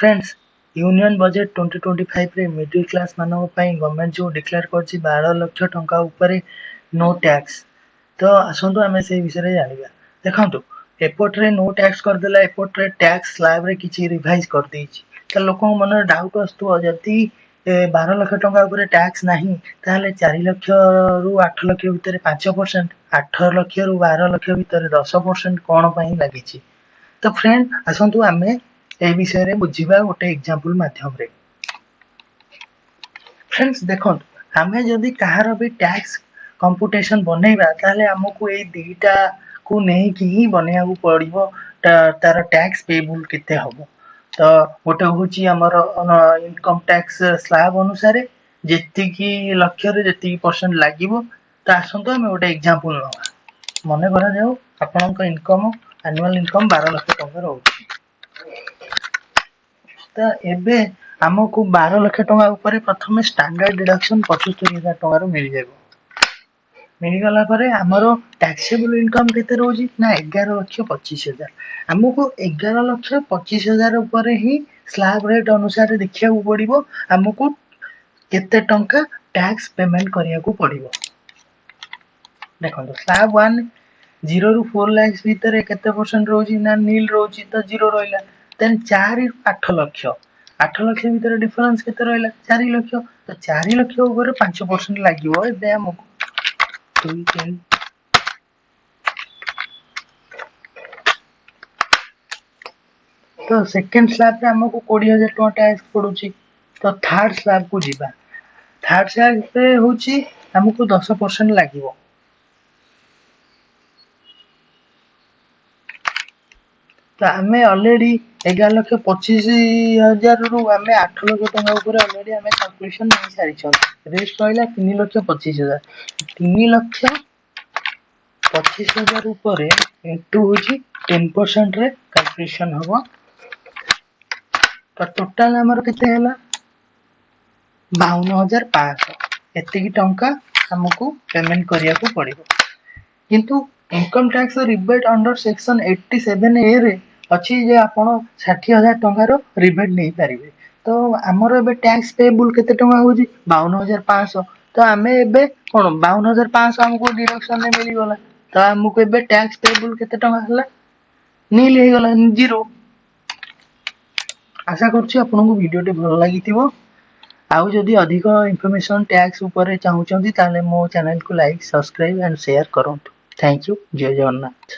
Friends, union budget 2025ରେ middle class ମାନଙ୍କ ପାଇଁ ଗଭର୍ଣ୍ଣମେଣ୍ଟ ଯେଉଁ ଡିକ୍ଲେୟାର କରିଛି 12 ଲକ୍ଷ ଟଙ୍କା ଉପରେ ନୋ ଟ୍ୟାକ୍ସ, ତ ଆସନ୍ତୁ ଆମେ ସେଇ ବିଷୟରେ ଜାଣିବା। ଦେଖନ୍ତୁ, ଏପଟରେ ନୋ ଟ୍ୟାକ୍ସ କରିଦେଲା, ଏପଟରେ ଟ୍ୟାକ୍ସ ସ୍ଲାବରେ କିଛି ରିଭାଇଜ କରିଦେଇଛି। ତ ଲୋକଙ୍କ ମନରେ ଡାଉଟ୍ ଆସୁଥିବ, ଯଦି 12 ଲକ୍ଷ ଟଙ୍କା ଉପରେ ଟ୍ୟାକ୍ସ ନାହିଁ, ତାହେଲେ 4 ଲକ୍ଷରୁ 8 ଲକ୍ଷ ଭିତରେ 5%, 8 ଲକ୍ଷରୁ 12 ଲକ୍ଷ ଭିତରେ 10% କ'ଣ ପାଇଁ ଲାଗିଛି? ତ ଫ୍ରେଣ୍ଡ, ଆସନ୍ତୁ ଆମେ ଏ ବିଷୟରେ ବୁଝିବା ଗୋଟେ ଏକ୍ଜାମ୍ପଲ ମାଧ୍ୟମରେ। ଫ୍ରେଣ୍ଡସ୍, ଦେଖନ୍ତୁ, ଆମେ ଯଦି କାହାର ବି ଟ୍ୟାକ୍ସ କମ୍ପୁଟେସନ ବନେଇବା, ତାହେଲେ ଆମକୁ ଏଇ ଦିଟାକୁ ନେଇକି ହିଁ ବନେଇବାକୁ ପଡ଼ିବ, ତାର ଟ୍ୟାକ୍ସ ପେବୁଲ କେତେ ହବ। ତ ଗୋଟେ ହଉଛି ଆମର ଇନକମ୍ ଟ୍ୟାକ୍ସ ସ୍ଲାବ ଅନୁସାରେ ଯେତିକି ଲକ୍ଷରେ ଯେତିକି ପରସେଣ୍ଟ ଲାଗିବ। ତ ଆସନ୍ତୁ ଆମେ ଗୋଟେ ଏକ୍ଜାମ୍ପଲ ନେବା। ମନେ କରାଯାଉ ଆପଣଙ୍କ ଇନକମ୍, ଆନୁଆଲ ଇନକମ୍ 12 ଲକ୍ଷ ଟଙ୍କା ରହୁଛି। ତ ଏବେ ଆମକୁ 12 ଲକ୍ଷ ଟଙ୍କା ଉପରେ ପ୍ରଥମେ ଷ୍ଟାଣ୍ଡାର୍ଡ ଡିଡକ୍ସନ 75,000 ଟଙ୍କାର ମିଳିଯିବ। ମିଳିଗଲା ପରେ ଆମର ଟ୍ୟାକ୍ସେବଲ ଇନକମ୍ କେତେ ରହୁଛି ନା 11,25,000। ଆମକୁ 11,25,000 ଉପରେ ହିଁ ସ୍ଲାବ ରେଟ୍ ଅନୁସାରେ ଦେଖିବାକୁ ପଡ଼ିବ, ଆମକୁ କେତେ ଟଙ୍କା ଟ୍ୟାକ୍ସ ପେମେଣ୍ଟ କରିବାକୁ ପଡ଼ିବ। ଦେଖନ୍ତୁ, ସ୍ଲାବ ୱାନ୍, 0ରୁ 4 ଲାକ୍ସ ଭିତରେ କେତେ ପରସେଣ୍ଟ ରହୁଛି ନା ନିଲ୍ ରହୁଛି, ତ ଜିରୋ ରହିଲା। ଦେନ୍ 4ରୁ 8 ଲକ୍ଷ, 8 ଲକ୍ଷ ଭିତରେ ଡିଫରେନ୍ସ କେତେ ରହିଲା? 4 ଲକ୍ଷ। ତ 4 ଲକ୍ଷ ଉପରେ 5% ଲାଗିବ। ଏବେ ଆମକୁ ଦୁଇ, ତିନି, ତ ସେକେଣ୍ଡ ସ୍ଲାବରେ ଆମକୁ 20,000 ଟଙ୍କା ଟ୍ୟାକ୍ସ ପଡୁଛି। ତ ଥାର୍ଡ ସ୍ଲାବକୁ ଯିବା। ଥାର୍ଡ ସ୍ଲାବରେ ହଉଛି ଆମକୁ 10% ଲାଗିବ। ତ ଆମେ ଅଲରେଡି 11,25,000ରୁ ଆମେ 8 ଲକ୍ଷ ଟଙ୍କା ଉପରେ ଅଲରେଡି ଆମେ କାଲକୁଲେସନ ନେଇ ସାରିଛନ୍ତି। ରେଷ୍ଟ ରହିଲା 3,25,000। 3,25,000 ଉପରେ ଇଣ୍ଟୁ ହଉଛି 10%ରେ କାଲକୁଲେସନ ହବ। ତ ଟୋଟାଲ ଆମର କେତେ ହେଲା? 52,500। ଏତିକି ଟଙ୍କା ଆମକୁ ପେମେଣ୍ଟ କରିବାକୁ ପଡ଼ିବ। କିନ୍ତୁ income tax rebate under section 87Aରେ ଅଛି ଯେ ଆପଣ 60,000 ଟଙ୍କାର ରିବେଟ୍ ନେଇପାରିବେ। ତ ଆମର ଏବେ ଟ୍ୟାକ୍ସ ପେବୁଲ କେତେ ଟଙ୍କା ହଉଛି? 52,500। ତ ଆମେ ଏବେ କ'ଣ 52,500 ଆମକୁ ଡିଡକ୍ସନରେ ମିଳିଗଲା। ତ ଆମକୁ ଏବେ ଟ୍ୟାକ୍ସ ପେବୁଲ କେତେ ଟଙ୍କା ହେଲା? ନିଲ୍ ହେଇଗଲା, ଜିରୋ। ଆଶା କରୁଛି ଆପଣଙ୍କୁ ଭିଡ଼ିଓଟି ଭଲ ଲାଗିଥିବ। ଆଉ ଯଦି ଅଧିକ ଇନଫର୍ମେସନ୍ ଟ୍ୟାକ୍ସ ଉପରେ ଚାହୁଁଛନ୍ତି, ତାହେଲେ ମୋ ଚ୍ୟାନେଲକୁ ଲାଇକ୍, ସବସ୍କ୍ରାଇବ୍ ଆଣ୍ଡ ସେୟାର କରନ୍ତୁ। Thank you. Jay Jagannath.